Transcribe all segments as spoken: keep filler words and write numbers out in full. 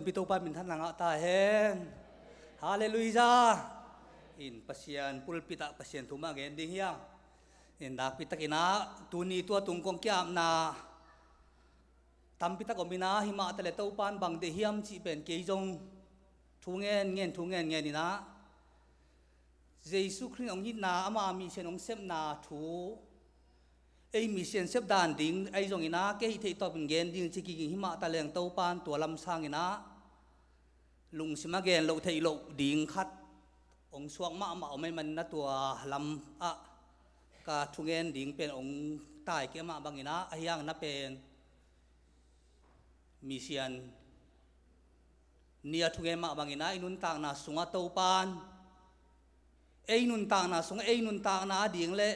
Pi Topa minthanna ngah ta hen. Halleluiah. In Pasian pulpit ah Pasian thu mah gen ding hi hang. In nakpi takin ah tuni tua tung kong ki-apna tampi tak om in ah, himah taleh Topa in bang deih hiam cih pen kei zong thu ngen ngen, thu ngen ngen in ah, Jesu Khrist hong itna, ama misian hong sepna thu, ei misian sep dan ding ahi zongin ah, kei hih theih tawpin gen ding ci kik ing. Himah taleng Topa in tua lam sangin ah lungsim a gen loh theih loh ding khat hong suak mahmah om ahih manin ah, tua lam ah ka thu ngen ding pen hong taikhia mah bangin ah, ahi hangin ah pen misian ni a thu ngen mah bangin ah, i nuntakna sungah Topa in, ei nuntakna sungah, ei nuntakna ading leh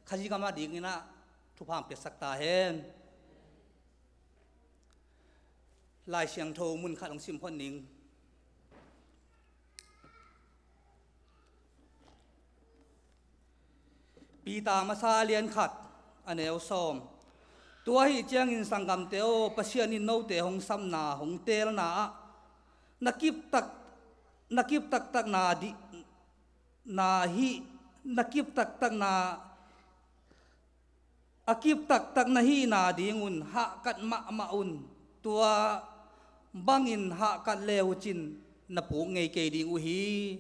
Khazih gam adingin ah thupha hong piaksak ta hen. Lai Siangtho mun khat hong sim phot ning. Peter masa a lian khat, a neu sawm. Tua ahih ciangin sanggamte aw, Pasian in note hong sapna, hong teelna ah na kip tak, na kip taktakna di, na hi, na kip taktakna, a kip taktak na hihna dingun hahkat mahmah un. Tua bangin hahkat le uh cin na puk ngei kei ding uh hi.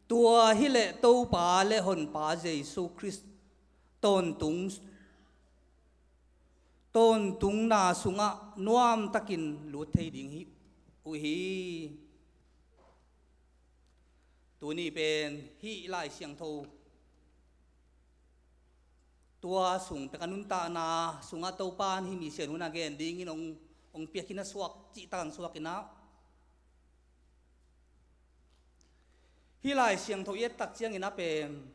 Tua hileh Topa le Honpa Jesu Khrist tawntung, tawntungna sungah nuamtakin lut thei ding hi uh hi. Tuni pen hih Lai Siangtho tua sung pek a nuntakna sungah Topa in hih misian hun a gen dingin hong, hong piak hi na suak, cihtak hong suak in ah. Hih Lai Siangtho i et tak ciangin ah pen,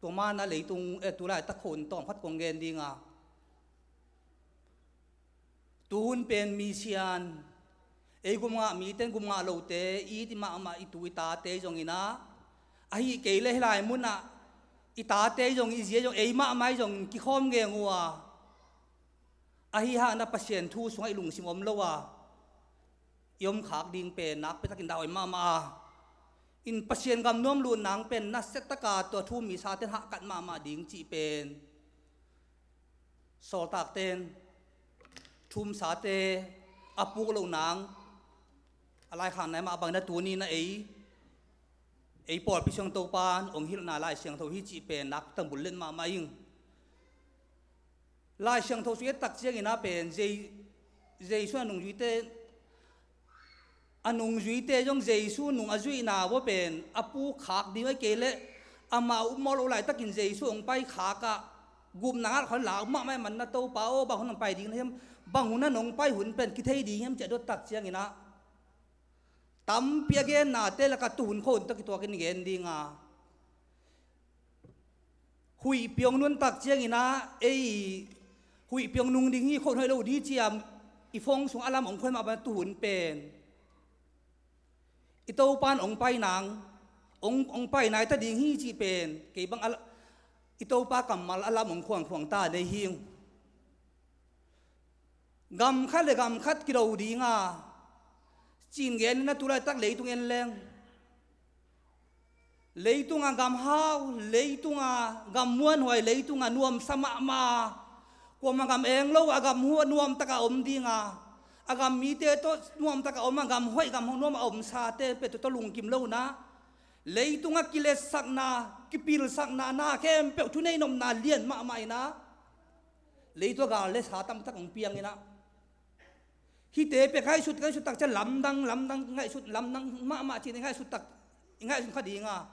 tua man a leitung, eh, tu laitak khawng tawm khat kong gen ding a, tu hun pen misian, ei gum ngah mite, gum ngah lote, i it mahmah i tu i tate zongin ah, ahih kei leh hih lai munah i tate zong, i zi zong, ei mahmah zong kikhawm geng uh a, ahi hangin ah Pasian thu sungah i lungsim om lo a, i om khak ding pen nakpi takin dah hoih mahmah a. In Pasian gam nuam lut nang pen nasia taka tua thu-um mi sate in hahkat mahmah ding cih pen sawltakte in thu-um sate a puk loh nang a laikhak nai mah bangin ah tuni in ah ei, ei pawlpi sung Topa in hong hilhna Lai Siangtho hi cih pen nakpi takin bullet mahmah ing. Lai Siangtho sung i et tak ciangin ah pen Jei-, Jesu a nungzuite, a nungzuite zong Jesu nung a zuihna uh pen a puk khak ding uh ahih kei leh, amau upmawh loh laitakin Jesu hong pai khak ah, gupna ngal khawng la uh mahmah ahih manin ah, Topa aw, bang hun hong pai ding na hiam, bang hun ah nong pai hun pen kithei ding hiam ci a dot tak ciangin ah, tampi a gennate lakah tu hun khawng tawh kituakin gen ding a, huihpi hong nuntak ciangin ah, ei, huihpi hong nung ding hi, khawng hoih lo ding ci a, i phone sung alarm hong khoi mah bangin ah tu hun pen i Topa in hong pai nang, hong, hong pai nai ta ding hi cih pen kei bang al-, i Topa kammal alarm hong khuangkhuang ta nei hi ung. Gam khat le gam khat kido ding a, cih gen in ah tu laitak leitung en leng, leitung a gam hau, leitung a gam muanhuai, leitung a nuamsa mahmah, kuamah gam eng lo a, gam hu-, nuamtak a om ding a, a gam mite tawh nuamtak a om a, gam hoih gam nuam a omsate pen tua tawh lungkim lo in ah, leitung a kiletsakna, kipilsakna, na khempeuh thuneih nopna lian mahmah in ah, leitung a gal le sa tamtak hong piang in ah, hihte pen ngaihsut, ngaihsut tak ciang lamdang, lamdang, ngaihsut, lamdang mahmah ci-in i ngaihsut tak, i ngaihsun kha ding a,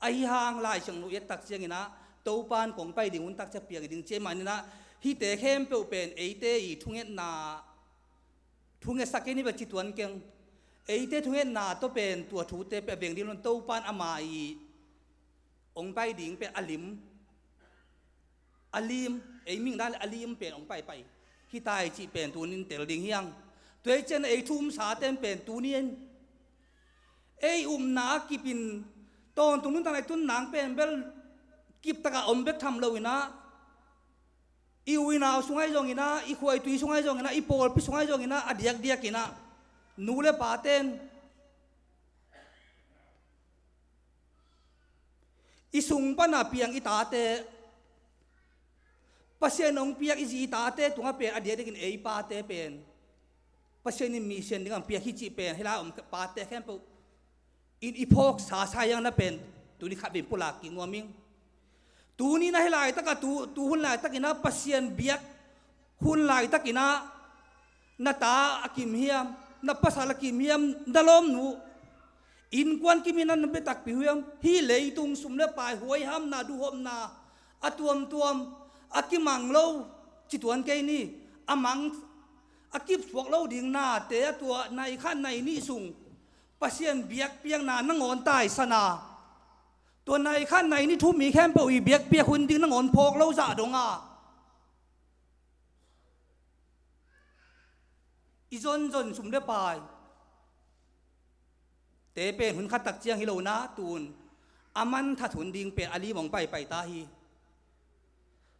ahi hang Lai Siangtho i et tak ciangin ah, Topa in kong pai ding hun tak ciang piang ding ci ahih manin ah, hihte khempeuh pen eite i thungetna, thungetsak kei ni ve ci tuan keng. Eite thungetna tawh pen tua thute pen a veng ding lo in, Topa in ama i hong pai ding pen a lim, a lim, ei mihing dan leh a lim pen hong paipai hi ta hi cih pen tuni in tel ding hi hang. Tua hi ciangin ei thu-um sate in pen tuni in ei upna a kip in, tawntung nuntakna i tun nang pen bel kip tak a om bek tham lo in ah, i u i nau sung ahi zongin ah, i khua i tui sung ahi zongin ah, i pawlpi sung ahi zongin ah, a diakdiak in ah, Nu le paten i sung pana piang i tate, Pasian hong piak i zi i tate tungah pen a diakdiakin ei pate pen Pasian in mi sian dingah hong piak hi cih pen hih lai-ah om pate khempeuh in i phawksa sa hiang na pen tuni khat vei pulak kik nuam ing. Tuni na hih laitakah tu, tu hun laitakin ah Pasian biak hun laitakin ah na ta a kim hiam, na pasal a kim hiam, na lawmnu innkuan kimin ah na bia takpi uh hiam? Hih leitung sum le pai, huaihamna, duhhopna a tuamtuam a kimang lo ci tuan kei ni. A mang a kipsuak lo ding nate a tua nai khat nai nih sung Pasian biakpiakna nangawn taisan a, tua nai khat nai nih thu mi khempeuh i biakpiak hun ding nangawn phawk lo zah dong a, i zonzon sum le pai te pen hun khat tak ciang hi lo na, tun a manthat hun ding pen a lim hong paipai ta hi.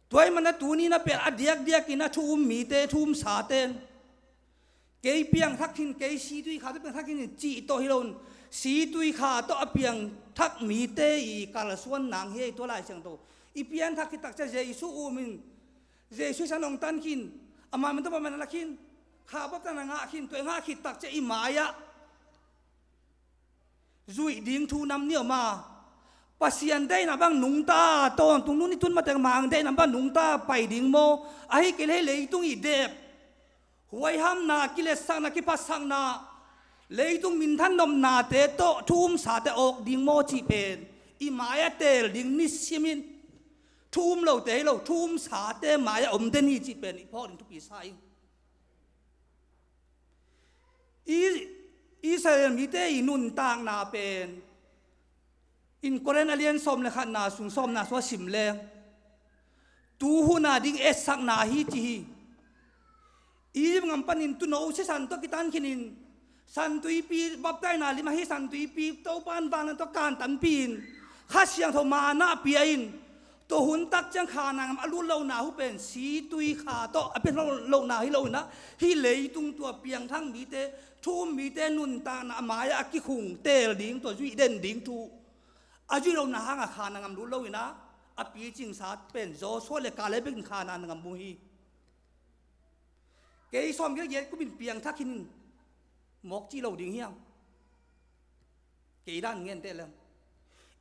Tua ahih manin ah tuni na pen a diakdiakin ah thu um mite, thu um saten, kei piangthak khin, kei Situikha tawh piangthak khin cih tawh hi lo in, Situikha tawh a piangthak mite i kalsuan nang hi ei. Tua Lai Siangtho i pianthak khit tak ciang Jesu um in, Jesu i san hong tan khin, amah min tawh baptisma na la khin, kha baptisma na ngah khin, tua i ngah khit tak ciang i mai-ah zuih ding thu nam ni om a, Pasian deihna bang nungta, tawntung nu ni tun mateng mang deihna bang nungta pai ding maw? Ahi kei leh leitung i dep, huaihamna, kiletsakna, kiphatsakna, leitung minthan nopnate tawh thu um sate awk ding maw cih pen i mai-ah teel ding nisim in, thu um lote hi lo, thu um sate mai-ah om den hi cih pen i phawk ding thupi sa ing. I, Israel mite i nuntakna pen in Korin a lian sawm le khatna sung sawmna sua sim leng, tu hun a ding etsakna hi ci hi. Egypt gam panin tuuno sisan tawh kitan khinin, Santuipi, baptisma lim ahi Santuipi Topa'n vanglian tawh kantanpih in, Kha Siangtho manna pia in, tua hun tak ciang Khanaan gam a lut lohna uh pen Situikha tawh a pia lohna hi lo in ah, hih leitung tua piangthak mite, thu um mite nuntakna a mai-ah a kikhung teel ding, tua zuih den ding thu a zuih lohna hangah Khanaan gam lut lo in ah, a picingsa pen Joshua le Kaleb in Khanaan gam mu hi. Kei sawm kei giat kumin piangthak khin in mawk ci lo ding hiam? Kei dan ngen teh leng,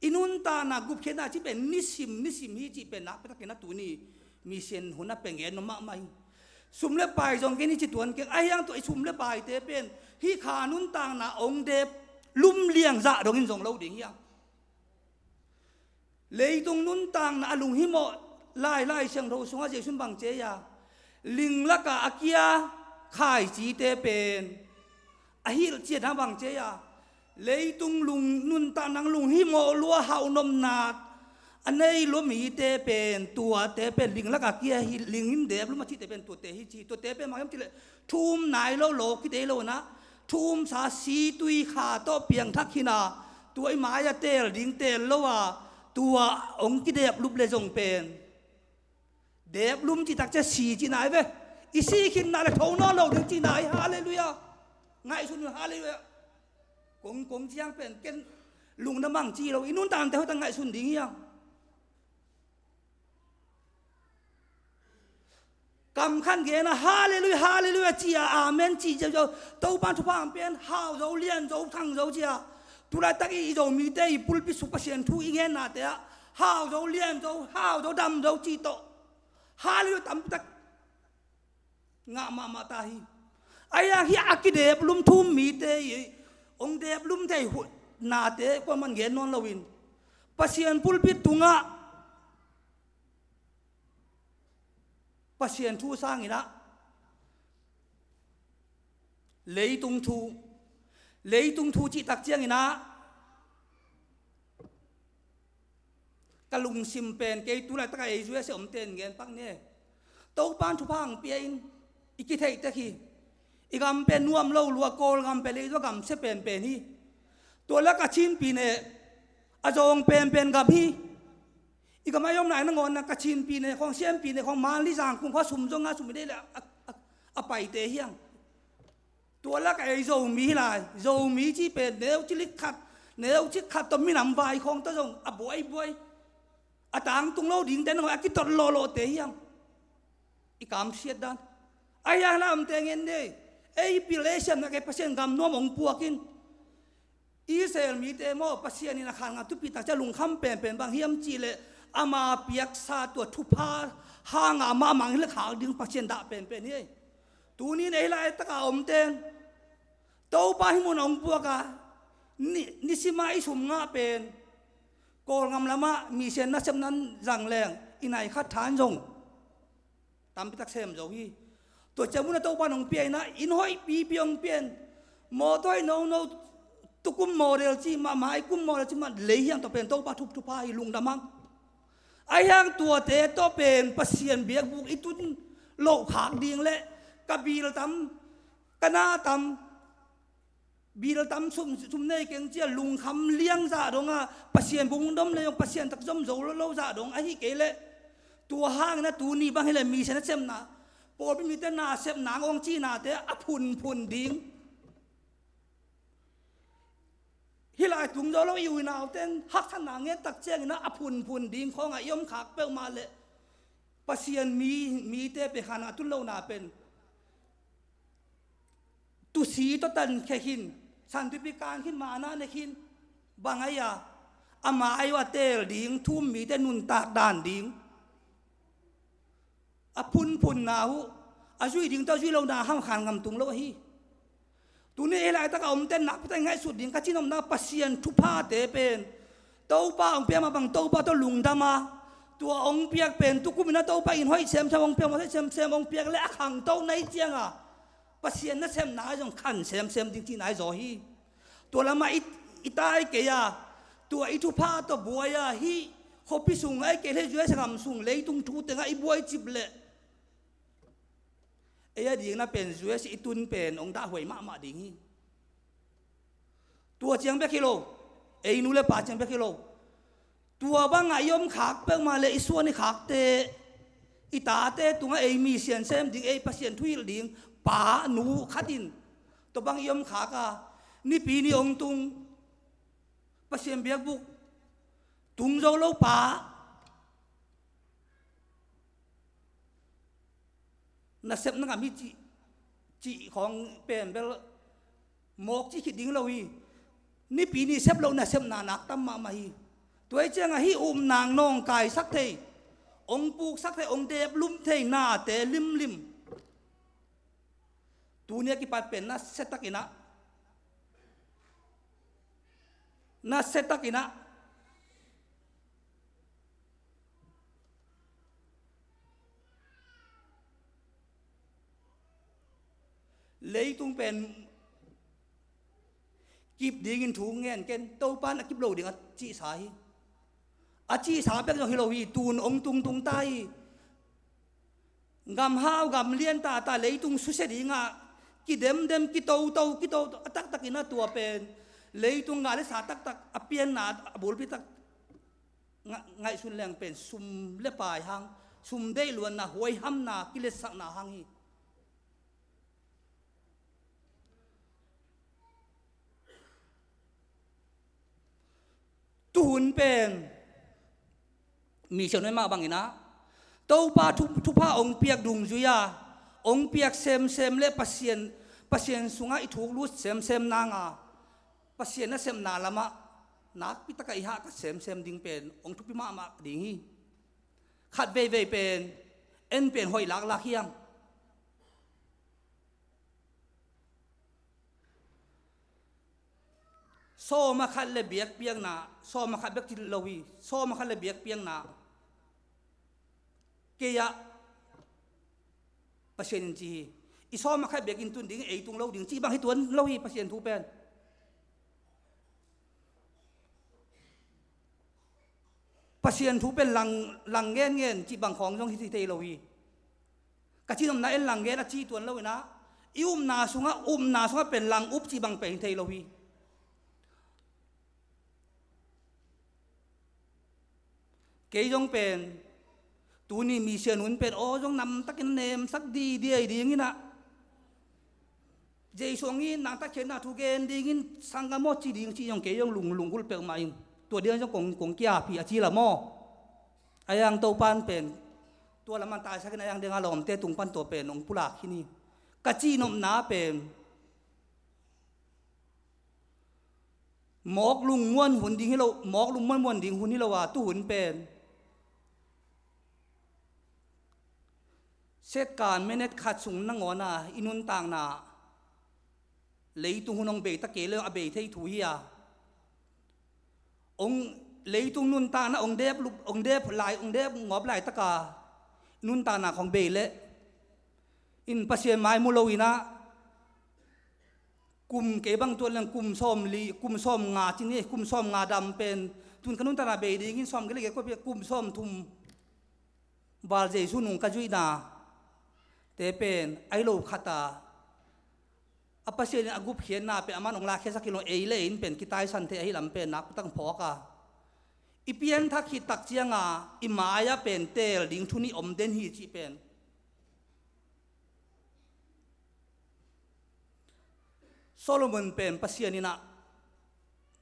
i nuntakna gupkhiatna cih pen nisim nisim hi cih pen nakpi takin ah tuni mission hun ah pen gen nuam mahmah hi. Sum le pai zong kei ni ci tuan keng, ahi hang tua i sum le paite pen hih kha nuntakna hong dep lum liang zah dongin zong lo ding hiam? Leitung nuntakna a lunghimawh lai, Lai Siangtho sungah Jesuh in bang ci a, ling lakah a kia khaicite pen a hilhcian a bang ci a, leitung lung, nuntakna lunghimawh lua, hauhnopna a nei lua mite pen, tuate pen ling lakah a kia hi, ling in dep lum a cihte pen tuate hi ci. Tuate pen bang hiam cih leh thu um nai lo, lawk kidei lo in ah, thu umsa Situikha tawh piangthak khin a, tua i mai-ah teel ding teel lo a, tua hong kidep lup le zong pen dep lum cih tak ciang si cihna hi ve. I si khin na le tho nawn lo ding cihna hi. Halleluiah. Ngaihsun un, halleluiah. Kong, kong ciang pen ken lungdam ang ci lo, i nuntaknate hoih tak ngaihsun ding hiam? Kam khat gen a, halleluiah, halleluiah ci a, amen ci ziauziau, Topa thupha hong pia in, hau zo, lian zo, thang zo ci a. Tulaitak i, i Zomite i pulpit sung Pasian thu i gennate ah hau zo, lian zo, hau zo, dam zo cih tawh halleluiah tampi tak ngah mahmah ta hi. Ahi hang hih a kidep lum, thu um mite i hong dep lum thei nate kuaman gen nawn loin, Pasian pulpit tungah Pasian thu sangin ah leitung thu, leitung thu cih tak ciangin ah ka lungsim pen, kei tulaitak a ei U S A om ten gen pak ni. Topa'n thupha hong pia in, i kitheih tek hi. I gam pen nuam lo lua, Kawlgam pen leitung a gamsia penpen hi. Tua leh Kachin pi ne a zawng penpen gam hi. I gam a i om lai nangawn ah Kachin pi ne khawng, Siam pi ne khawng, Manli, Zangkung khua sum zong a sum i deih leh a, a, a paite hi hang. Tua lak a ei Zomi hi lai, Zomi cih pen neucik khat, neucik khat tawh minam vai khawng tawh zong a buaibuai, a tangtung lo dingte nangawn a kitot lawhlawhte hiam? I kamsiat dan. Ahi hang lamte ngen ni. Ei pil, ei siamna kei, Pasian gam nuam hong puak in. Israel mite maw, Pasian in a khan ngah thupi tak ciang lungkham penpen bang hiam cih leh ama piaksa tua thupha hanga amah mangngilh khak ding Pasian dah penpen hi. Tuni in ei laitaka omten Topa hih mun a hong puak a, ni, nisima i sum ngah pen Kawlgam lamah mission nasepna zang leng i nai khat than zong tampi tak sem zo hi. Tua ciang mun a Topa in hong pia in ah, inn hoih pipi hong pia in, mawtaw hoih nono, tukum model cih mah, maikum model cih mah lei hi hang. Tua pen Topa thupha hi, lungdam hang. Ahi hang tuate tawh pen Pasian biakbuk i tun loh khak ding leh ka bil tam, ka na tam, bil tam, sum, sum nei keng ci-a lungkham liang zah dong a, Pasian bung dom leh zong Pasian tak zom zo lo, lo zah dong ahi kei leh, tua hangin a tuni bang hi leh mission nasepna, pawlpi mite nasepna hong cihnate a phunphun ding. Hih lai tung zo lo i u i nauten haksatna nget tak ciangin ah a phunphun ding khawngah i om khak peuhmah leh Pasian mi, mite pen khan a tun lohna pen tusi tawh tankhia khin, santuipi kan khin, mana ne khin, bang ahi a, ama ahi uh a teel ding, thu-um mite nuntak dan ding, a phunphunna uh, a zuih ding tawh a zuih lohna hang khan ngam tung lo ahi. Tuni ei laitaka omte nakpi tak i ngaihsut ding ka cihnopna, Pasian thuphate pen Topa hong pia mah bang Topa tawh lungdam a, tua hong piak pen tukum in a Topa in hoih semsem hong piak, hoih semsem hong piak leh a khangto nai cianga Pasian nasepna ahi zong khan semsem ding cihna ahi zaw hi. Tua lamah i, i tai kei a, tua i thupha tawh buai a, hih khuapi sung ahi kei leh U S A gam sung leitung thu tengah i buai cip leh ei a dingin a pen U S A i tun pen hong dahhuai mahmah ding hi. Tua ciang bek hi lo, ei nu le pa ciang bek hi lo, tua bangah i om khak peuhmah leh i suan i khakte, i tate tungah ei mission sem ding, ei Pasian thuhilh ding pa nu khat in tua bang i om khak a, Nipi ni hong tung, Pasian biakbuk tung zo lo pa, nasepna ngam hi cih, cih khawng pen bel mawk cih khit ding lo hi. Nipi ni sep loh nasepna nak tam mahmah hi. Tua hi ciangah hih upna nawngkaisak thei, hong puksak thei, hong deplum thei nate limlim. Tuni a kipat pen nasia takin ah, nasia takin ah leitung pen kip dingin thu ngen ken, Topa in a kip lo ding a cihsa hi. A cihsa bek zong hi lo hi, tun hong tungtung ta hi. Gam hau, gam lian tata, leitung susia dingah kidemdem, kitoto, kitoto, a taktakin a tua pen leitung gal le sa taktak a pianna a bulpi tak nga-, ngaihsun leng pen sum le pai hang, sum deih luanna, huaihamna, kiletsakna hang hi. Tuhun pen mission mah bangin ah Topa thu-, thupha hong piak dungzui a, hong piak semsem le Pasian, Pasian sungah i thuk lut semsem nanga Pasian nasepna lamah nakpi takah i hahkat semsem ding pen hong thupi mahmah ding hi. Khat veivei pen en pen hoih laklak hiam? Sawm a khat le biakpiakna, sawm a khat bek ci lo hi, sawm a khat le biakpiakna. Kei ah Pasian in ci hi, i sawm a khat biakinn tun ding, ei tung lo ding cih bang hi tuan lo hi, Pasian thu pen. Pasian thu pen lang, lang ngenngen cih bang khawng zong hi thei lo hi. Ka cihnopna en lang ngen a ci tuan lo in ah, i upna sungah, upna sungah pen lang up cih bang pen hi thei lo hi. Kei zong pen tuni mission hun pen aw zong namtakin nemsak didiai ding in ah, Jesu hong it nangta khiatna thu gen dingin sanggam aw ci ding ci zong kei zong lung, lunggulh peuhmah ing. Tua ding zong kong, kong kiap hi a ci la maw. Ahi hang Topan pen tua lamah taisakin ahi hang ding a lawmte tung pan tua pen hong pulak khin hi. Ka cihnopna pen mawk lungmuan hun ding hi lo, mawk lungmuan muan ding hun hi lo a, tuhun pen setkan minute khat sung nangawn a i nuntakna leitung hun hong bei ta kei le a bei thei thu hi a. Hong, leitung nuntakna hong dep lup, hong dep lai, hong dep ngawp laitaka nuntakna khong bei leh in Pasian mai mu lo inah kum kei bang tuan leng kum sawm li, kum sawm nga ci ni, kum sawm nga dam pen tun ka nuntakna bei dingin sawm kei le kei kua pi kum sawm thum val Jesu nung ka zuihna te pen ahi lo khata a Pasian in a gupkhiatna pen aman hong lakkhia sak hi lo ei le in pen kitaisan thei ahi lam pen nakpitak phawk a. I pianthak khit tak cianga i mai-ah pen teel ding thu nih om den hi cih pen Solomon pen Pasian inah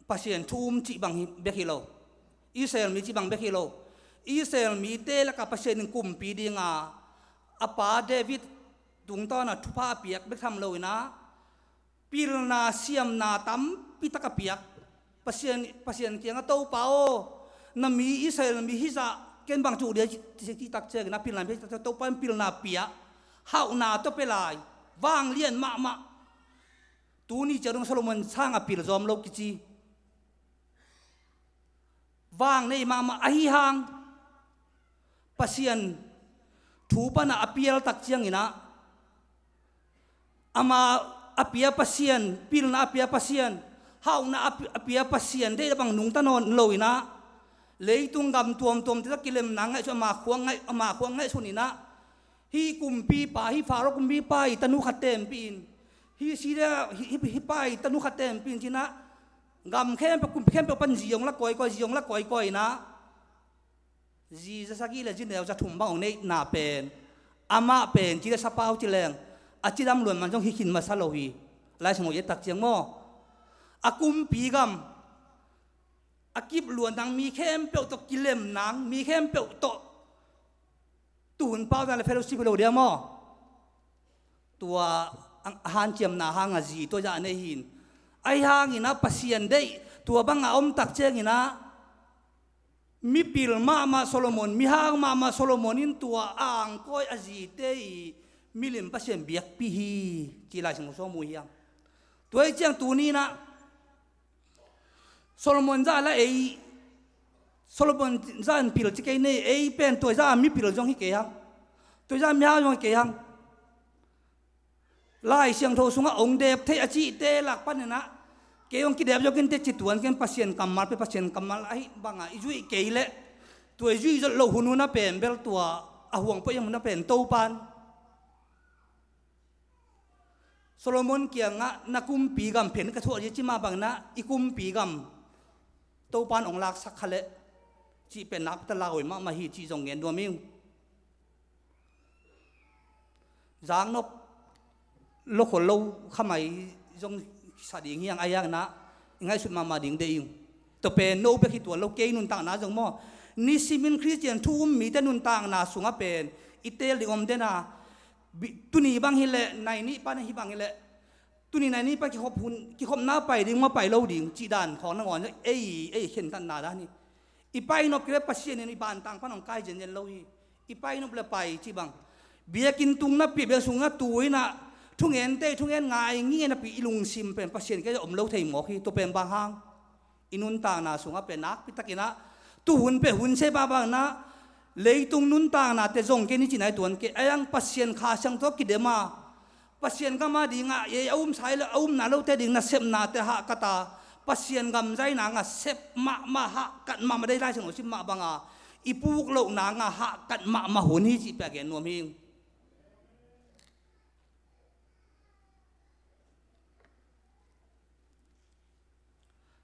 Pasian thu um cih bang hi bek hi lo. Israel mi cih bang bek hi lo. Israel mite laka Pasian in kumpi dinga a pa David tungtawna thupha a piak bek tham lo inah pilna siamna tampi tak a piak. Pasian, Pasian kiangah Topa aw, na mi Israel mi hizah ken bang cih dia cih tak ciangin a pilna pia, Topa in pilna pia, hauhna tawh pia lai, vanglian mahmah. Tuni ciang dong Solomon sang a pil zawm lo kici. Vang nei mahmah ahi hang Pasian thu pana a pial tak cianginah ama a pia Pasian, pilna a pia Pasian, hauhna a pi-, a pia Pasian deih bang nungta nawn lo inah leitung gam tuamtuam tita kilemna ngaihsun ama khuang ngaih, ama khuang ngaihsun inah hih kumpipa, hih Faro kumpipa i tanu khat tempi in, hih Syria, hih, hih, hih pa i tanu khat tempi in cinah gam khempeuh, kumpi khempeuh pan zi hong la kawikawi, zi hong la kawikawi inah zi za sagih le zi neu za thum bang hong neihna pen amah pen ci le sapau ci leng a cidam luan man zong hi khin masa lo hi. Laisang hong i et tak ciang maw a kumpi gam a kip luan nang mi khempeuh tawh kilem nang mi khempeuh tawh tuhun pau dan le fellowship hi lo dia maw? Tua a hanciamna hanga zi tua zah nei hin ahi hanginah Pasian deih tua banga om tak cianginah mipil mahmah Solomon, mihau mahmah Solomon in tua a angkawi a zite i milim Pasian biakpi hi ci Laisiangtho sung mu hiam? Tua hi ciang tuninah Solomon zah la ei, Solomon zah in pil ci kei nei, ei pen tua zah a mipil zong hi kei hang, tua zah a mihau zong hi kei hang. Laisiangtho sungah ong dep thei a cihte lak paninah kei ong kidep zong kinte ci tuan ken Pasian kammal pe Pasian kammal ahi banga i zuih kei leh tua i zuih zot loh hunhun a pen bel tua a huang pawh i hang hun a pen Topan Solomon kiangah na kumpi gam phen ka thuah dih ci mah banginah i kumpi gam Topan ong laksak kha leh cih pen nakpita lauhuai mahmah hi cih zong ngen nuam ing. Zaknop lokhol lo khamai zong sa ding hiang a hianginah i ngaihsut mahmah ding deih ing. Tua pen no bek hi tuan lo kei nuntakna zong maw nisimin Khristian thu um mite nuntakna sungah pen i teel ding om dena. Tuni bang hileh nai nih pan hi bang hileh tuni nai nih pan kikhop hun kikhopna pai ding maw pai lo ding cih dan khawng nangawn ei ei khentatna dan hi. I pai nop kei le Pasian in i bantang pan hong kai zenzen lo hi. I pai nop le pai cih bang biakinn tung napi biakinn sungah tu inah thungen tei thungen ngai ngi napi i lungsim pen Pasian kei om lo thei mawk hi. Tua pen bang hang i nuntakna sungah pen nakpitakinah tuhun pen hun se bang banginah leitung nuntaknate zong kei ni cih nai tuan kei a hiang Pasian Kha Siangtho kidem a Pasian gam a dingah ei a um sai lo a umna lote ding nasepnate hahkat a Pasian gam zaina ngah sep mahmah hahkat mahmah dei Laisiangtho sim mah banga i puk lohna ngah hahkat mahmah hun hi cih pia gen nuam hi.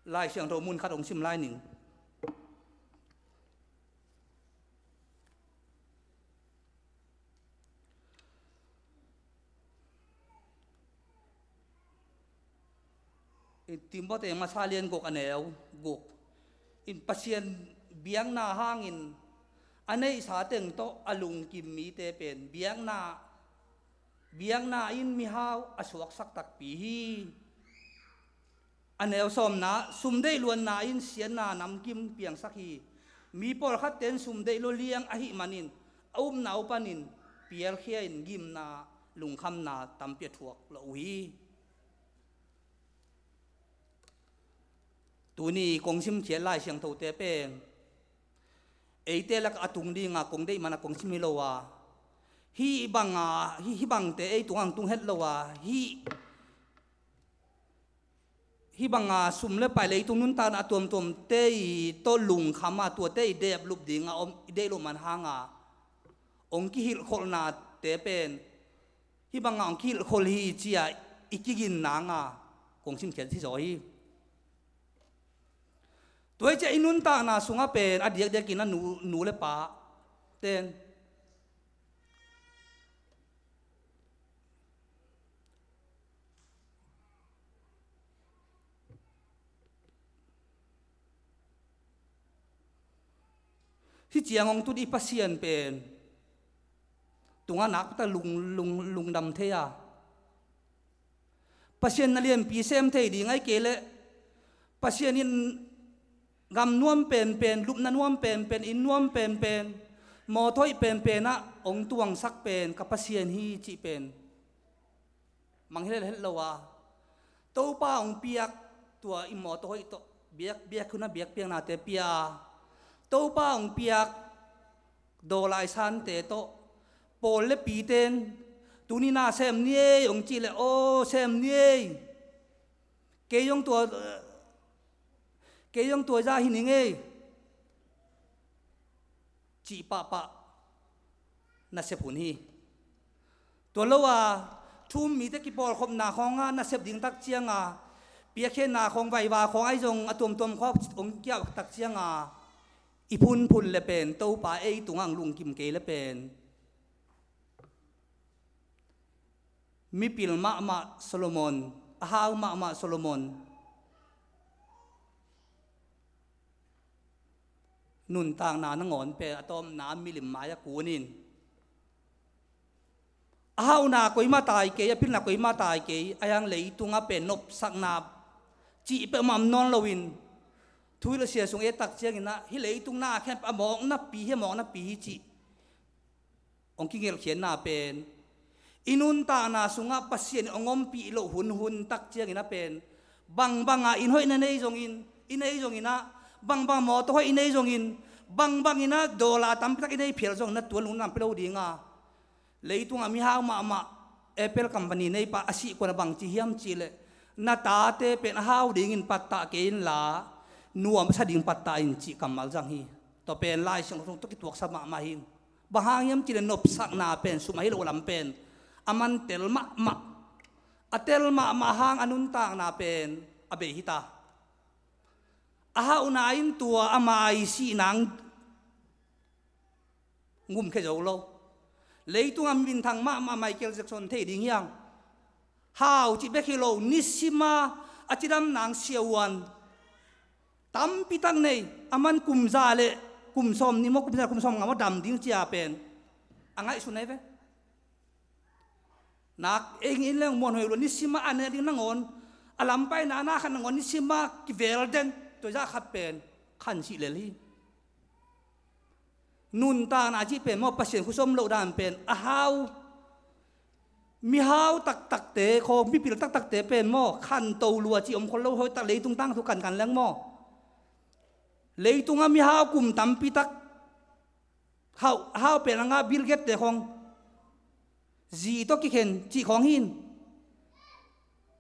Laisiangtho mun khat hong sim lai ning. Timothy masa lian guk a neu guk in Pasian biakna hangin a neihsa teng tawh a lungkim mite pen biakna, biakna in mihau a suaksak takpi hi. A neu sawmna, sum deih luanna in siatna namkim piangsak hi. Mi pawlkhatte in sum deih lua liang ahih manin a upna uh panin pialkhia in gimna lungkhamna tampi a thuak lo uh hi. Tuni kong simkhiat Lai Siangthote pen eite lak a tung dinga kong deih mana kong sim hi lo a, hih banga, hih, hih bangte ei tungah tung het lo a, hih, hih banga sum le pai leitung nuntakna a tuamtuamte i tawh lungkham a, tuate i dep lup dinga om i deih loh man hanga hong kihilhkholhnate pen hih banga hong kihilhkholh hi ci-a i kigin nanga kong simkhiat hi zaw hi. Tua hi ciah i nuntakna sungah pen a diakdiakin a nu, nu le pa ten hih ciang hong tut i Pasian pen tungah nakpitak lung, lung, lungdam thei a, Pasian na lianpi sem thei ding ahih kei leh Pasian in gam nuam penpen, lupna nuam penpen, inn nuam penpen, mawtaw hoih penpen ah hong tuangsak pen ka Pasian hi cih pen mangngilh het lo a, Topa hong piak tua i mawtaw hoih tawh biak, biak hun a biakpiaknate pia a, Topa hong piak dawlai sante tawh pawl le pite in tuni na sem ni ei hong cih leh aw sem ni ei, kei zong tua, kei zong tua zah hi ning ei cih pahpah nasep hun hi. Tua lo a thu-um mite kipawlkhopna khawngah nasep ding tak cianga piakkhiatna khawng vaiva khawng ahi zong a tuamtuam khawng hong kiauh tak cianga i phunphun le pen Topa ei tungah hong lungkim kei le pen mipil mahmah Solomon, a hau mahmah Solomon nuntakna nangawn pen a tawpna milim mai-ah kunin a hauhna koimah tai kei, a pilna koimah tai kei, a hiang leitungah pen nopsakna cih peuhmah om nawn loin thu hilh a sia sung et tak ciangin ah hih leitung na khempeuh a mawknapi hi, a mawknapi hi cih hong kingelhkhiatna pen i nuntakna sungah Pasian in hong ompih loh hun hun tak ciangin a pen bangbanga inn hoih na nei zongin, i nei zongin ah, bangbanga mawtaw hoih i nei zongin, bangbangin ah dollar tampitak i nei phial zongin ah tua lungdam pia lo dinga, leitungah mihau mahmah Apple company neipa a sihkuan a bangci hiam cihleh na tate pen a hau dingin pattah kei inla nuam a sa ding pattah in cih kammal zang hi. Tua pen Lai Siangtho sung tawh kituaksa mahmah hi. Bang hang hiam cihleh nopsakna pen sum ahi lo lam pen a man tel mahmah. A tel mahmah hang a nuntakna pen a bei hita. A hauhna in tua ama i sih nang ngumkhia zo lo. Leitungah minthang mahmah Michael Jackson thei ding hiang. Hau cih bek hi lo, nisima a cidam nang siavuan tampitak nei, a man kum za le kum sawm nih maw, kum za kum sawm nga maw dam ding cia pen a ngaihsun ahi ve. Nak ei ngin leng muanhuai lua, nisima a ne ding nangawn, a lampaina na khat nangawn nisima kivel den, tua zah khat pen khan sih lel hi. Nuntakna cih pen maw, Pasian khusom loh dan pen a hau, mihau taktakte khaw, mipil taktakte pen maw khanto lua cih om khol lo, hoihtak leitung tangthu kankan leng maw, leitungah mihau kum tampitak hau, hau pen a ngah Bill Gates te khawng zi tawh kikhen cih khawng hin.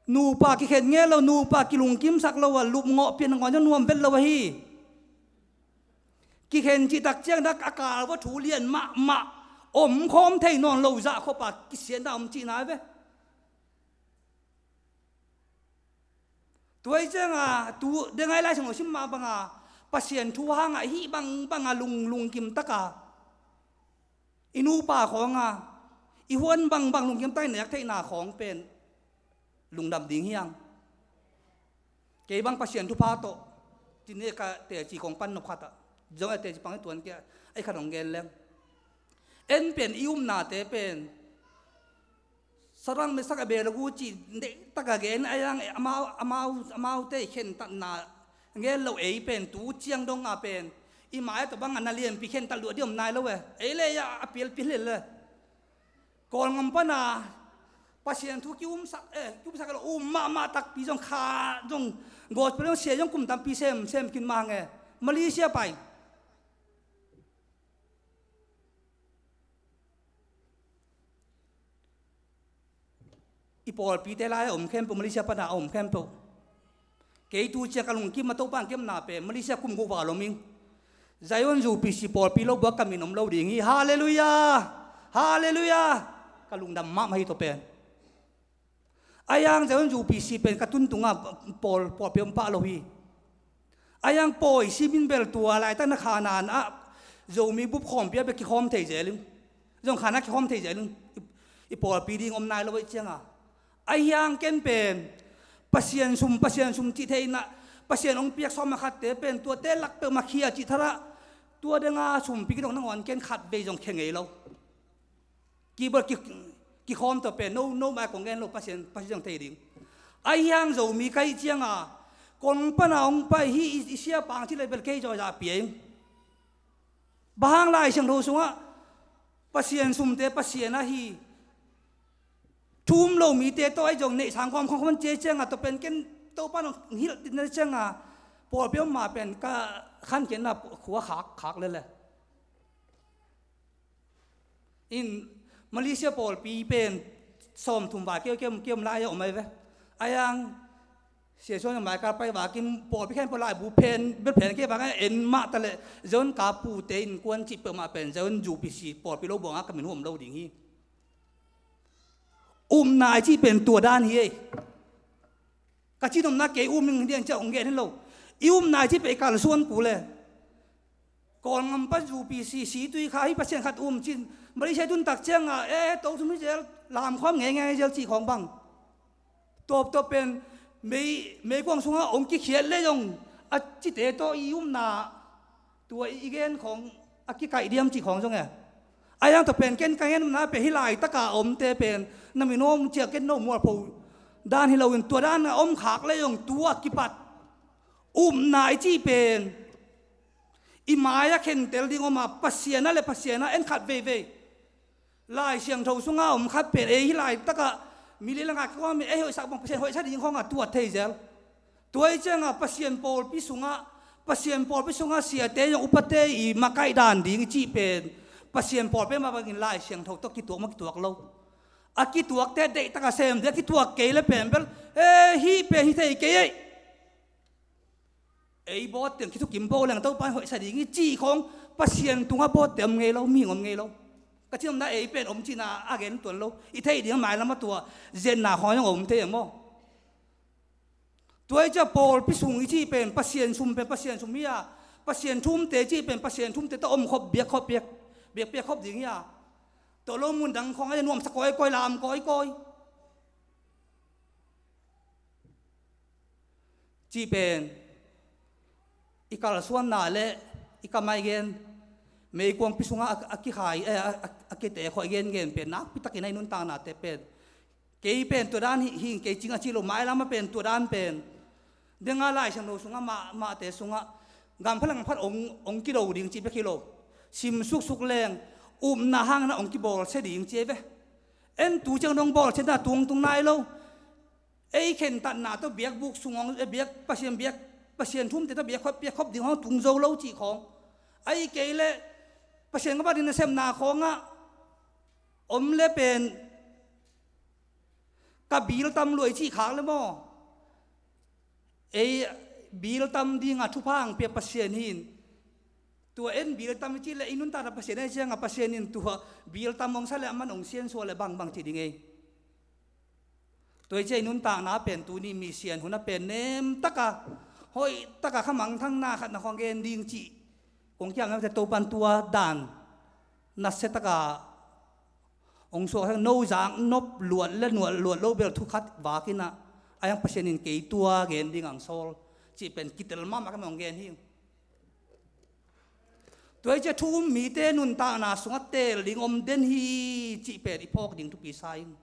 Nupa kikhen ngel lo, nupa kilungkimsak lo a, lupngawh pian ngawh nuam vet lo ahi. Kikhen cih tak ciang dak a kal va thu lian mahmah om khawm thei nawn lo zah khop a kisiatna om cihna ve. Tua hi cianga tu dengai Lai Siangtho sim mah banga Pasian thu hangah hih bangbanga lung, lungkim taka i nupa khawnga i huan bangbang lungkim taka i nek theihna khawng pen lungdam ding hiang. Kei bang Pasian thupha tawh, cine ka teci kong pan nop khatah, zong a teci pang i tuan kia, ai khat hong gen leng. En pen i upnate pen Sadrang, Mesak, Abednego cih deihtak a gen, a yang amau, amau, amaute i khentatna gen lo ei pen tu ciang dong a pen i mai tawh bang a na lianpi khentat luah dih om nai lo e. Ei le a pialpi le le. Kawlngam pana Pasian thu kiumsak, eh, kiumsak lo, um mahmah takpi zong kha zong gospel zong sia zong kum tampi sem, sem kin mah nge. Malaysia pai. I pawlpite lai a om khempeuh, Malaysia pana a om khempeuh. Kei tu ciang ka lungkim a Topa kemna pen Malaysia kum guk val om ing. Zion U P C pawlpi lo buak ka min om lo ding hi. Halleluiah. Halleluiah. Ka lungdam mahmah hi tua pen. A yang Zion U P C pen ka tun tunga pawl, pawlpi om pah lo hi. A yang pawi simin bel tua laitak na khanan ah Zomi bup khawmpi a bek kikhawm thei zel in. Zong khana kikhawm thei zel in. I, i pawlpi ding om nai lo ei cianga. A hiang ken pen Pasian sum, Pasian sum cih theihna, Pasian hong piak sawm a khatte pen tuate lak peuhmah khia cih tharah tua denga sumpi kidong nangawn ken khat vei zong khe ngei lo. Kibawt ki, kikhawm tawh pen no, no mai kong gen lo, Pasian, Pasian zong thei ding. A hiang Zomi ka hih cianga kong pana hong pai hi i, i sia pang cih le bel kei zawza pia in. Bang hang Lai Siangtho sungah Pasian sumte Pasian ahi thu um lo mite tawh ahi zong neih sang gawm khawm khawm cia cianga tua pen ken Topa nong hilh ditna cianga pawlpi om mah pen ka khankhiatna khua khak, khak lele. In Malaysia pawlpi pen sawmthum val keu, keu, keu lai a om ai ve. A yang Sia Suan Mai Kar pai vakin pawlpi khen pawlai bu phen, bel phen kei vakin en mah ta leh Zion ka pute innkuan cih peuhmah pen Zion U P C pawlpi lo buanga ka min huam lo ding hi. Upna i cih pen tua dan hi ei. Ka cin omna kei um ing diang ciah hong gen hi lo. I upna i cih pen i kalsuan kul e. Kawlngam pan U P C, Situi kha hi Pasian khat um cin. Malaysia tun tak cianga, eh, to thum hi zel, lamkhawm ngei ngei zel cih khawng bang. Tawptawp pen mei, meikuang sungah hong kikhiat le zong a cite tawh i upna tua i gen khawng a kikaih diam cih khawng zong e. A yang tawh pen ken ka ngen upna pen hih laitaka omte pen na min om ciah ken no mualpho dan hi loin tua dan a om khak le zong tua kipat upna i cih pen i mai-ah khentel ding om a, Pasian a le Pasian a en khat veivei. Lai Siangtho sunga om khat pen ei hih laitakah mi lila ngah kikuang mi ei hoihsak bang Pasian hoihsak ding khawngah tuat thei zel. Tua hi ciangah Pasian pawlpi sungah, Pasian pawlpi sungah siate zong upate i makaih dan ding i cih pen Pasian pawlpi mah bangin Lai Siangtho tawh kituak mah kituak lo. A kituakte deihtaka sem ding a kituak kei le pen bel, eh, hih pen hi thei kei ei. Ei bawt teng kithukim bo leng Topa in hoihsa ding hi cih khawng Pasian tungah bawtte om ngei lo, mihing om ngei lo. Ka cin omna ei pen om cihna a gen tuan lo. I theih ding a mailam a tua zetna khawng zong om thei a maw? Tua hi ciah pawlpi sung i cih pen Pasian sum pen Pasian sum hi a, Pasian thumte cih pen Pasian thumte tawh om khop biak khop biak, biak biak khop ding hi a. Tua lo mun dang khawng a nuamsa kawikawi, lam kawikawi. Cih pen i kalsuanna le i kamai gen, meikuangpi sungah a, a kikhai, eh, a, a, a kite khawh i gengen pen nakpitakin a i nuntaknate pen. Kei pen tua dan hi, hing kei cing a cih lo, mailam a pen tua dan pen. Denga Lai Siangtho sungah mah, mahte sungah gampha le gampha ong, ong kido ding cih bek hi lo. Sim suksuk leng upna hangna ong kibawlsia ding ci ei ve. En tu ciang dong bawlsiatna tungtung nai lo. Ei khentatna tawh biakbuk sung hong, eh, biak, Pasian biak, Pasian thumte tawh biak khop, biak khop ding hong tung zo lo cih khawng. Ahi kei leh Pasian ka bat ding nasepna khawngah om le pen ka bil tam luai cih khak le maw? Ei bil tam dinga thupha ang pia Pasian hin. Tua en bil tam i cih leh i nuntakna Pasian ahi ciangah Pasian in tua bil tam hong sa leh aman hong siansuah leh bangbang cih ding ei. Tua hi ciah i nuntakna pen tuni mi sian hun a pen nemtaka, hoihtaka khamangthangna khatna khawng gen ding cih kong kiang a Topan tua dan nasiataka hong suak a, no zak nop luat le nuat luat lo bel thu khat vakinah Ahi hang Pasian in kei tua gen ding ang sawl cih pen kitel mahmah ka mong gen hi. Tua hi ciah thu um mite nuntakna sungah teel ding om den hi cih pen i phawk ding thupi sa ing.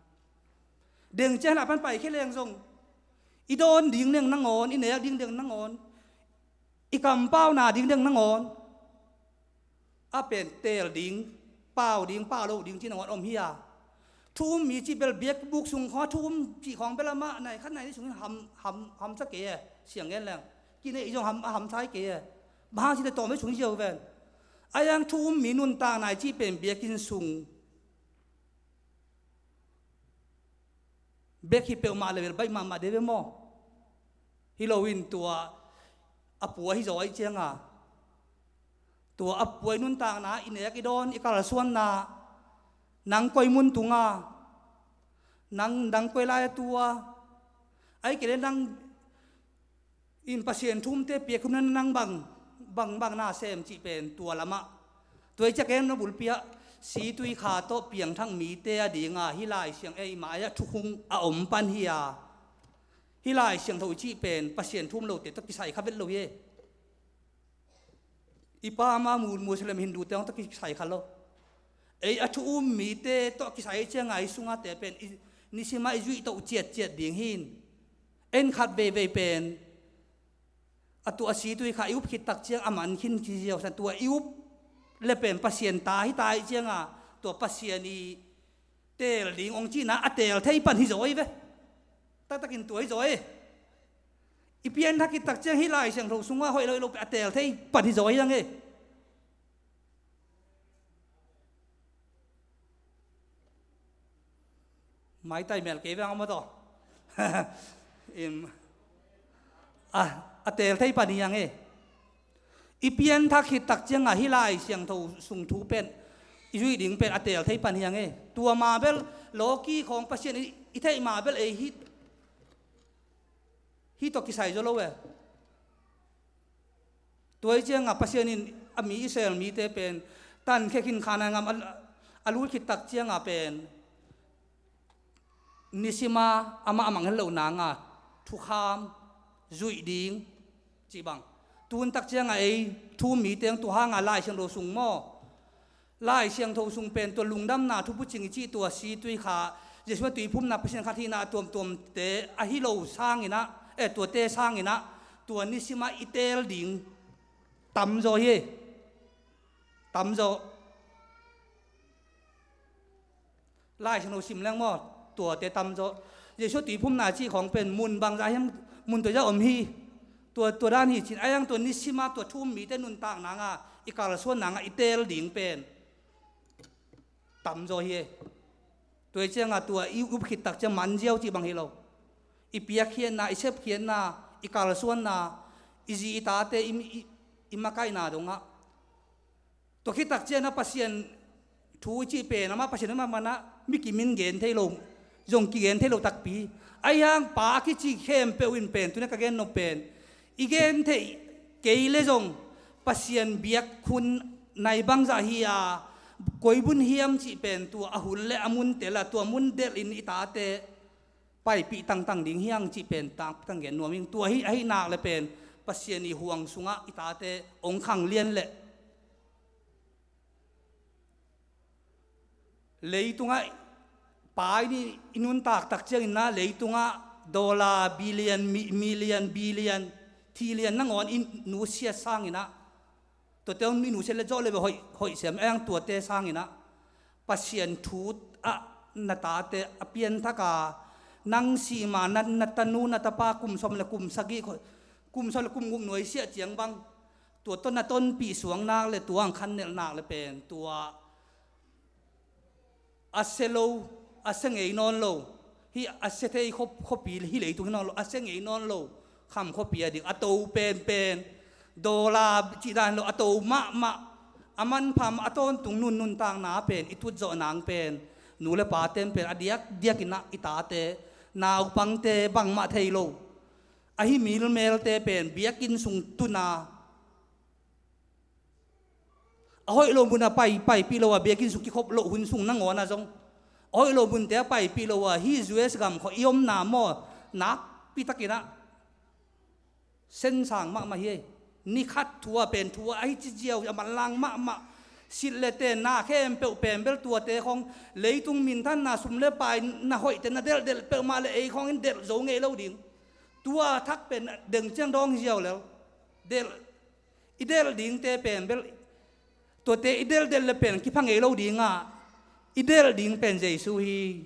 Deng ciang na pan paikhia leng zong i dawn ding deng nangawn, i nek ding deng nangawn, i kampauna ding deng nangawn a pen teel ding, pau ding, pau lo ding cih nangawn om hi a. Thu um mi cih bel biakbuk sung khawng a thu um cih khawng bel amah nai khat nai nih sungin ham, ham, hamsa kei e, siang ngen leng. Kinei zong ham, a hamsa hi kei e. Bang hang cih teh tawm hi sung ziau ven. Ahi hang thu um mi nuntakna i cih pen biakinn sung bek hi peuhmah le bel baih mahmah de ve maw? Hi loin tua a pua hi zaw ahih cianga, tua a pua i nuntakna, i nek i dawn, i kalsuanna, nang koi mun tunga, nang, nang koi lai a tua, ahih kei leh nang in Pasian thu umte piak hun ah nang bang, bang, bang na sem cih pen tua lamah. Tua hi ciah ken na bulpi ah Situi Kha tawh piangthak mite a dinga hih Lai Siang, ei, mai-ah thukhun a om pan hi a. Hih Lai Siangtho i cih pen Pasian thu um lote tawh kisai kha vet lo hi. I pa ama Mu-, Muslim, Hindu te hong tawh kisai kha lo. Ei, a thu um mite tawh kisai cianga i sungate pen i, nisim ah i zuih toh ciatciat ding hi. En khat veivei pen a tua Situi Kha i up khit tak ciang a man khin ci ziau san, tua i up le pen Pasian ta hi ta ahih cianga tua Pasian i teel ding hong cihna a teel thei pan hi zaw hi ve. Taktakin tua hi zaw hi. I pianthak khit tak ciang hih Lai Siangtho sungah hoih lo, hoih lo pen a teel thei pan hi zaw hi ang e. Maitai mel kei veng a maw taw. Im, a, a teel thei pan hi ang e. I pianthak khit tak cianga hih Lai Siangtho sung thu pen i zuih ding pen a teel thei pan hi ang e. Tua ma bel lawki khawng Pasian i, i theih ma bel ei hih, hih tawh kisai zaw lo e. Tua hi cianga Pasian in a mi Israel mite pen tankhia khin Kanaan gam a, a lut khit tak cianga pen nisima amah a mangngilh loh nanga thukham zuih ding cih bang. Tun tak cianga ei thu um mite tua hanga Lai Siangtho sung maw, Lai Siangtho sung pen tua lungdamna thubucing i cih tua Situi Kha, Jesuh a tuiphumna, Pasian khat hihna a tuamtuamte ahi lo sanginah, eh, tuate sanginah tua nisimah i teel ding tamzaw hi. Tamzaw. Lai Siangtho sim leng maw, tuate tamzaw. Jesuh a tuiphumna cih khawng pen mun bangzah hiam, mun tuazah om hi. Tua, tua dan hi cin, a yang tua nisimah tua thu um mite nuntakna nga, i kalsuanna nga i teel ding pen tamzaw hi e. Tua hi cianga tua i up khit tak ciang manziau cih bang hi lo. I piakkhiatna, i sepkhiatna, i kalsuanna, i zi i tate i, i, i makaihna dongah. Tua khit tak ciangah Pasian thu i cih pen amah Pasian amah manah mi kimin gen thei lo, zong kigen thei lo takpi. Ahi hang Pa a kici khempeuh in pen, tuna ka gen nop pen i gen theih kei le zong Pasian biak hun nai bangzah hi a, koi bun hiam cih pen tua a hun le a mun tel a, tua mun delhin i tate paipih tangtang ding hi hang cih pen tangtang gen nuam ing. Tua hi, ahi nak le pen Pasian i huang sungah i tate ong khang lian leh leitungah pai ni i nuntak tak ciangin na leitungah dollar billion, mi-, million, billion, trillion nangawn i nusia sanginah, tuate i nusia le zawh le hoih, hoih siam, a yang tuate sanginah Pasian thu ah na tate a pianthak a, nang sima na, na tanu na tapa kum sawm le kum sagih, kum sawm le kum guk nuaisiah ciang bang tua tawh na tonpih suang nak le tua ang khan nelh nak le pen tua a sia lo, a sia ngei nawn lo, hih a sia thei khuapi hi leitung hi nawn lo, a sia ngei nawn lo kham khuapi a ding a to penpen, dollar cih dan lo, a to mahmah, a manpha mah, a tawntung nun nuntakna pen i tutzawh nang pen nu le paten pen a diakdiakinah i tate, naupangte bangmah thei lo, ahi milmelte pen biakinn sung tuna a hoih lo mun a pai, paipih lo a, biakinn sung kikhop loh hun sung nangawn a zong a hoih lo munte a paipih lo a, hih U S gam khawh i omna maw, nak Pi takin ah sensang mahmah hi ei. Ni khat thu a pen thu a ahi ci ziau a manlang mahmah. Silh le ten na khempeuh pen bel tuate khawng leitung minthanna sum le pai na hoihte na delhdelh peuhmah le ei khawng in delh zo ngei lo ding. Tua thak pen deng ciang dawng hi ziau lel. Delh, i delh dingte pen bel tuate i delhdelh le pen kipha ngei lo ding a, i delh ding pen Jesu hi.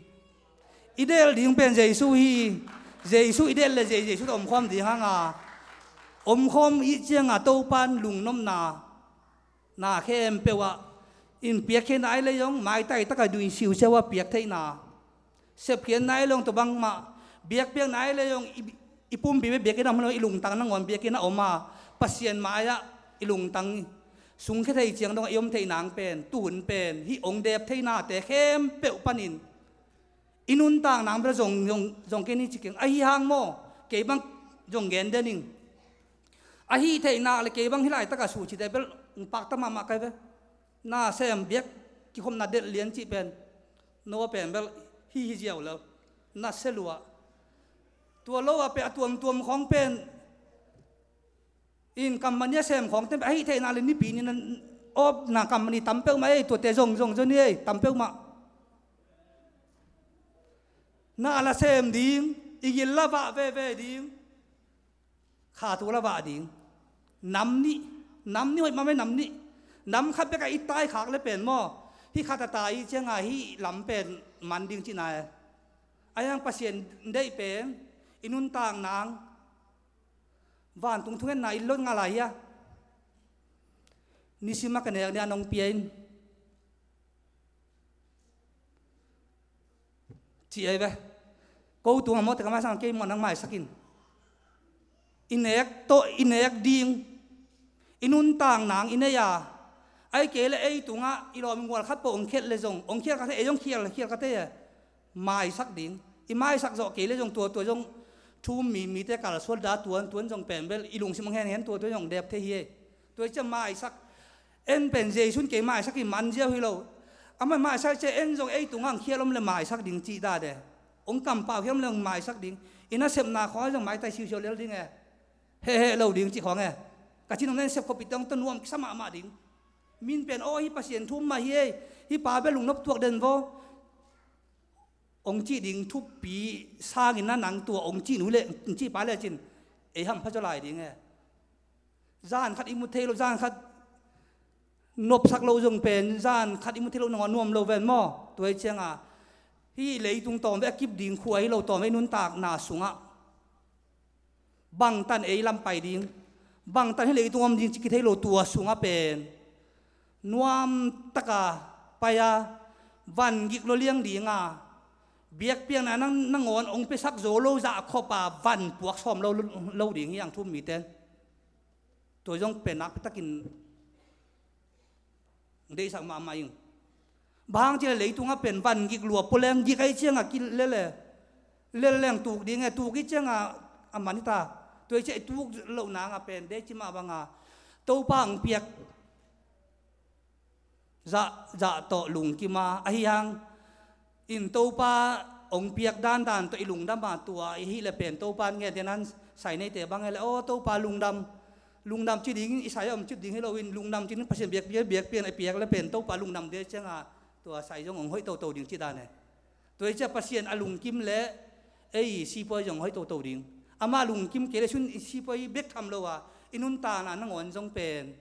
I delh ding pen Jesu hi. Jesu i delh le Je- Jesu tawh omkhawm ding hang a, omkhawm i ciang a Topan lungnopna na khempeuh ah in piakkhiatna ahi le zong maitai taka dui siusiau a piak theihna, sepkhiatna ahi le zong tua bangmah, biakpiakna ahi le zong i, i pumpi bek biakinn a om lo, i lungtang nangawn biakinn a om a, Pasian mai-ah i lungtang sungkhia thei ciang dong a i om theih nang pen, tuhun pen hih ong dep theihnate khempeuh panin i nuntak nang bel zong, zong, zong kei ni ci keng. Ahi hang maw, kei bang zong gen den ing. Ahi theih nak le kei bang hih laitak a sucite bel pakta mahmah kai ve. Na sem biak kikhopna delh lian cih pen, no a pen bel hi hi ziau lo. Na se lua. Tua lo a pen a tuamtuam khawng pen in company a sem khawng ten pen ahi theih nak le nipi ni na op na company tam peuhmah ei, tuate zong zong zong ni ei, tam peuhmah. Na la sem ding, i gil la vah veve ding. Kha thu la vah ding. Nam nih, nam nih hoih mahmah ei, nam nih. Nam khat bek a i tai khak le pen maw, hih khat a tai i ciang a hih lam pen man ding cihna e. Ahi hang Pasian deih pen i nuntak nang vantung thungetna i lot ngah lai hia? Nisim a ka nek ni a nong pia in. Ci ei ve. Ko tung a mawte ka maisak, kei mawh nang maisak in. I nek tawh i nek ding, i nuntak nang i nei a, ahi kei le ei tungah i lawm i gual khat peuh ong khiat le zong, ong khiat ka thei, ei zong khial, khial ka thei e. Maisak ding. I maisak zawh kei le zong tua, tua zong thu um mi, mite kalsuan da tuan, tuan zong pen bel i lungsim ong henhen tua, tua zong dep thei hi ei. Tua i ciah maisak, en pen Jesu in kei maisak hi man ziau hi lo. Amah maisak ciah en zong ei tungah ong khial om le maisak ding cih dade. Ong kampau khial om le ong maisak ding. I nasepna khawng zong maitai siusiau lel ding e. Heheh lo ding cih khawng e. Ka cih nong nen sep khop i teng tawh nuam kisa mahmah ding. Min pen aw hih Pasian thu um mah hi ei. Hih pa bel lungnop tuak den vaw. Ong cih ding thupi sangin na nang tua ong cih nu le, ong cih pa le cin ei hampha zaw lai ding e. Zan khat i mu thei lo, zan khat nopsak lo zong pen, zan khat i mu thei lo nangawn nuam lo ven maw? Tua i ciang a hih leitung tawm ve a kip ding khua hi lo, tawm ve i nuntakna sungah bangtan ei lam pai ding, bangtan hih leitung om ding ci kithei lo, tua sungah pen nuam taka pai a, van gik lua liang ding a, biakpiakna nang nangawn ong piasak zo lo zah khop a van puak sawm lo, lo ding hi ang thu um mite. Tua zong pen nakpitakin deihsak mahmah ing. Bang hang ci le leitungah pen van gik lua pua leng, gik ahi ciangah kilel e. Lel leng tuk ding e, tuk i ciangah a man hi ta. Tua i ciah i tuk loh nangah pen dei ci mah banga Topa hong piak zah, zah tawh lungkim a, ahi hang in Topa hong piak dandan tawh i lungdam a, tua i hih le pen Topa in ngen te nan sai neite bang e le, aw Topa lungdam, lungdam ci ding, i sai a om cip ding hi lo in, lungdam ci ding, Pasian biak, biak, biak pian a piak le pen Topa lungdam ding cianga tua sai zong hong hoih toto ding ci dan e. Tua i cia Pasian a lungkim le ei sipuai zong hoih toto ding. Amah lungkim kei le sun i sipuai bek tham lo a, i nuntakna nangawn zong pen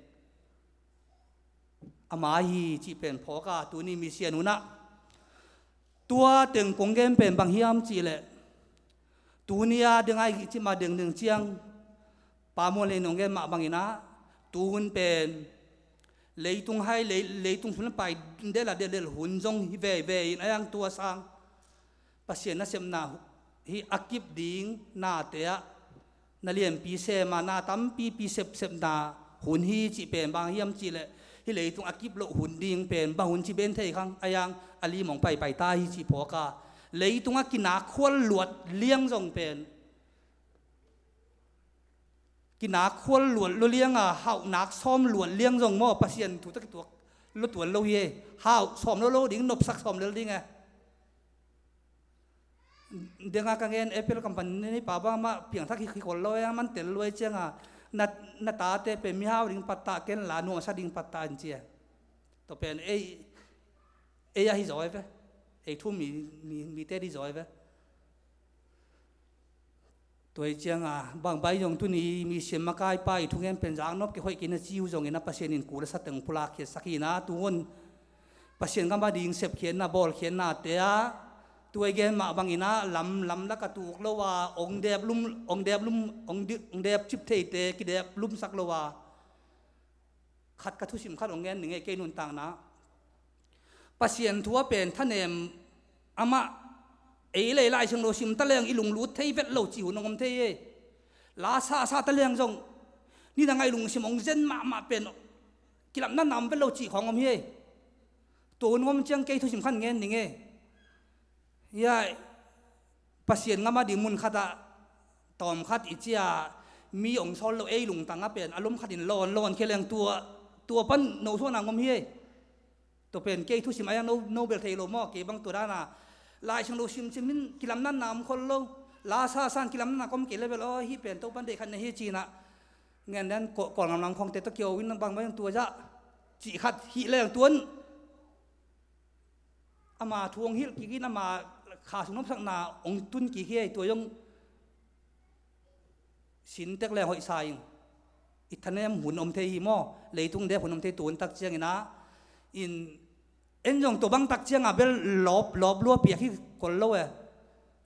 ama hi cih pen phawk a, tuni misian hunah tua teng kong gen pen bang hiam cih leh, tuni a deng ai cih mah dengdeng ciang Pa Muan le nong gen mah bangin ah, tuhun pen leitung hai, lei, leitung hun pai del a del del hun zong hi veve in, a yang tua sang Pasian nasepna hi a kip ding nate ah na lianpi sem a, na tampipi sepsepna hun hi cih pen bang hiam cih leh, hih leitung a kip loh hun ding pen bang hun ci ben thei khang, a yang a lim hong paipai ta hi cih phawk a, leitung a kinak khual luat liang zong pen kinak khual luat lua liang a, hauhnak sawm luat liang zong maw, Pasian thu tawh kituak lua tuan lo hi e. Hauh sawm lo lo ding, nopsak sawm lel ding e. Denga ka ngen Apple company nei pa bang mah piangthak hi, hi khol lo, eh, man tel luai cianga na, na tate pen mihau ding pattah ken la nuamsa ding pattah in cia. Tua pen ei, ei ahi zaw e ve. Ei thu mi, mi, mite di zaw e ve. Tua hi cianga bang bai zong tuni mi siam makai pa i thungen pen zak nop ke hoih kina ciu zongin a Pasian in kul a sateng pulak khiatsak hina tungun Pasian gam a ding sepkhiatna bawlkhiatnate ah tua i gen mah bangin ah lam, lam lak a tuk lo a ong dep lum, ong dep lum, ong di, ong dep cip theite kidep lumsak lo a khat ka thusim khat ong ngen ning e kei nuntakna. Pasian thu a pen thanem amah ei lei Lai Siangtho sim ta leng i lunglut thei vet lo cih hun ong om thei e. La sa sa ta leng zong nidang a i lungsim ong zen mahmah pen kilamna nam vet lo cih khawng om hi e. Tua hun ong om ciang kei thusim khat ngen ning e. Hia Pasian gam a ding mun khatah tawm khat i cia mi ong sawl lo ei lungtang a pen a lom khatin lawn lawn khia leng tua, tua pan no suahna ngom hi ei. Tua pen kei thusim a yang no, no bel thei lo maw kei bang tua dana Lai Siangtho simsim in kilamna nam khol lo. La sa san kilamna kom kei level aw hi pen to pan deih khat na hi cinah ngen den Kawl ngam lam khongte tawh kio in bang bang tua zah cih khat hih leng tuan ama thu hong hilh kik in ama kha sung nopsakna hong tun kik hi ei tua zong sin tek leng hoih sa ing. I thanem hun om thei hi maw leitung dep hun om thei tuan tak ciangin ah in en zong tua bang tak cianga bel lawp, lawp lua piak hi kol lo e.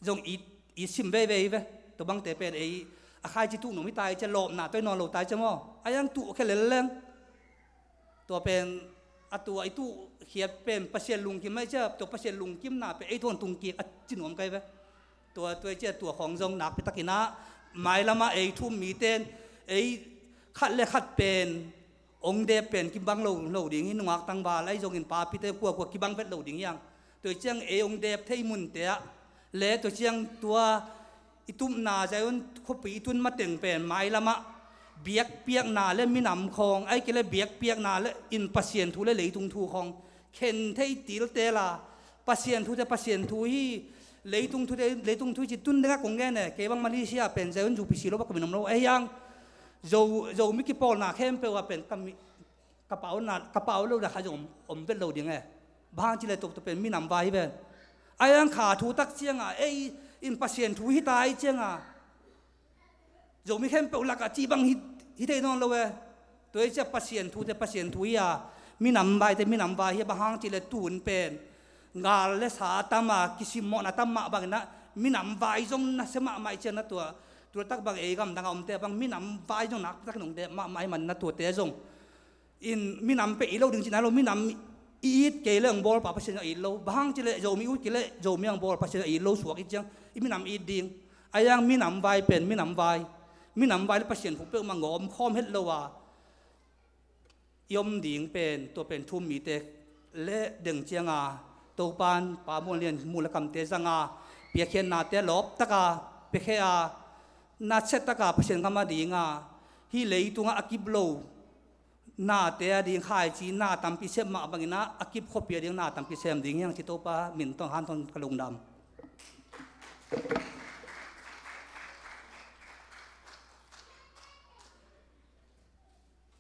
Zong it, it sim veivei ve. Tua bangte pen ei a khaici tuh nuam hi ta i cia lawpna toi nawn lo ta i cia maw a yang tuh khe lel leng. Tua pen a tua i tuh khiat pen Pasian lungkim a i cia tua Pasian lungkimna pen ei tuan tung kik a ci nuam kai ve. Tua, tua i cia tua khawng zong nakpi takin ah mailamah ei thum miten ei khat le khat pen ong dep pen kibang lo, lo ding hi nungak tangval ahi zongin papite kuakua kibang vet lo ding hiang. Tua i ciang ei ong dep thei munte ah le tua ciang tua i tupna Zion khuapi i tun mateng pen mailamah biakpiakna le minam khawng ahi kei le biakpiakna le in Pasian thu le leitung thu khawng khen thei tilte la Pasian thute Pasian thu hi. Leitung thute leitung thu hi ci tun dengah kong ngen e kei bang Malaysia pen Zion U P C lo bak ka min om lo ahi hiang. Zo, Zomi kipawlna khempeuh ah pen ka mi, ka pau na, ka pau lo na kha zong om, om vet lo ding e. Bang hang ci le tuk tuk pen minam vai hi ven. Ai ang kha thu tak cianga ei in Pasian thu hi ta ai cianga Zomi khempeuh lakah cih bang hi, hi thei nawn lo e. Tua hi cia Pasian thute Pasian thu hi a minam vaite minam vai hi a bang hang ci le tun pen gal le sa a tam a kisimmawhna tam mah bangin ah minam vai zong nasia mahmah i cian na tua. Tua tak bang ei gamdang a omte bang minam vai zong nakpi takin ong dep mahmah i man na tuate zong in minam peh i lo ding cihna lo minam i it kei le ang bawl pa Pasian a it lo bang hang ci le Zomi ut kei le Zomi ang bawl Pasian a it lo suak i ciang i minam it ding. A yang minam vai pen minam vai, minam vai le Pasian thu peuhmah ngawm khawm het lo a i om ding pen tua pen thum mite le deng cianga Topan pa mual lian mu le kamte zanga piakhiatnate lawp taka piakhia a natsia taka Pasian gam a dinga hi leitungah a kip lo nate a ding khaici na tampi sem mah bangin ah a kip khuapi a ding na tampi sem ding hiang ci Topa min tawng han tawng ka lungdam.